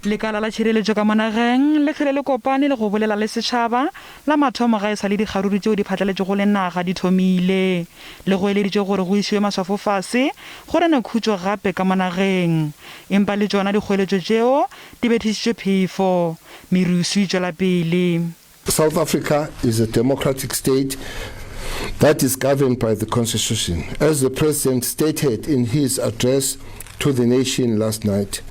Lekala la tšhireletšo ka mo nageng le hlwele le kopane le go bolela le setšhaba la mathomo ga e sa le dikgaruru tšeo di phatlaletšego le naga di thomile. Le goeleditše gore go išiwe maswafo fase go rene khutšo gape ka mo nageng. Empa le tšona dikgoeletšo tšeo di bethišitšwe phefo. Merusu e tšwela pele. South Africa is a democratic state that is governed by the constitution, as the president stated in his address to the nation last night.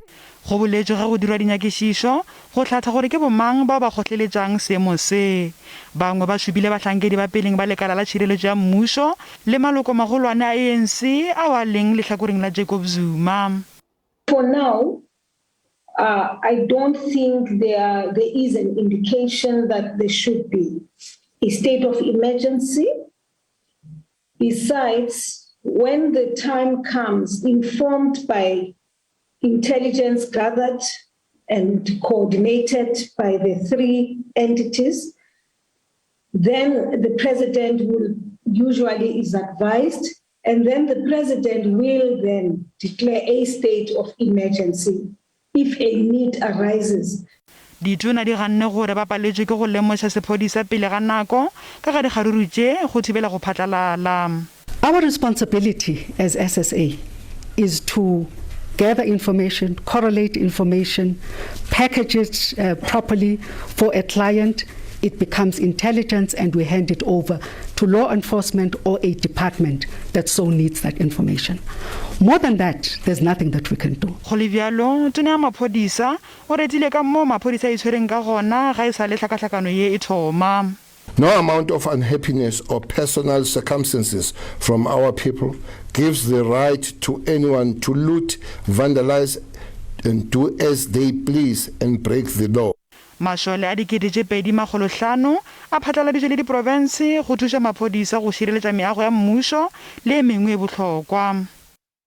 Go boletšwe ge go dirwa dinyakišišo go hlatha gore ke bomang bao ba kgohleletšang seemo se. Bangwe ba šupile bahlankedi ba peleng ba lekala la tšhireletšo ya mmušo le maloko magolwane a ANC ao a leng lehlakoreng la Jacob Zuma. For now, I don't think there, there is an indication that there should be a state of emergency. Besides, when the time comes, informed by intelligence gathered and coordinated by the three entities, then the president will usually is advised and then the president will then declare a state of emergency if a need arises. Ditona di ganne gore ba paletšwe ke go lemoša sephodisa pele ga nako ka ga dikgaruru tše go thibela go phatlalala. Our responsibility as SSA is to gather information, correlate information, package it uh, properly for a client. It becomes intelligence and we hand it over to law enforcement or a department that so needs that information. More than that, there's nothing that we can do. Go le bjalo, tona ya maphodisa o retile ka moo maphodisa a itshwereng ka gona ga e sa le hlakahlakano ye e thoma. No amount of unhappiness or personal circumstances from our people gives the right to anyone to loot, vandalize and do as they please and break the law. Mašole a 2500 a phatlaladitšwe le diprofense go thuša maphodisa go šireletša meago ya mmušo le e mengwe e bohlokwa.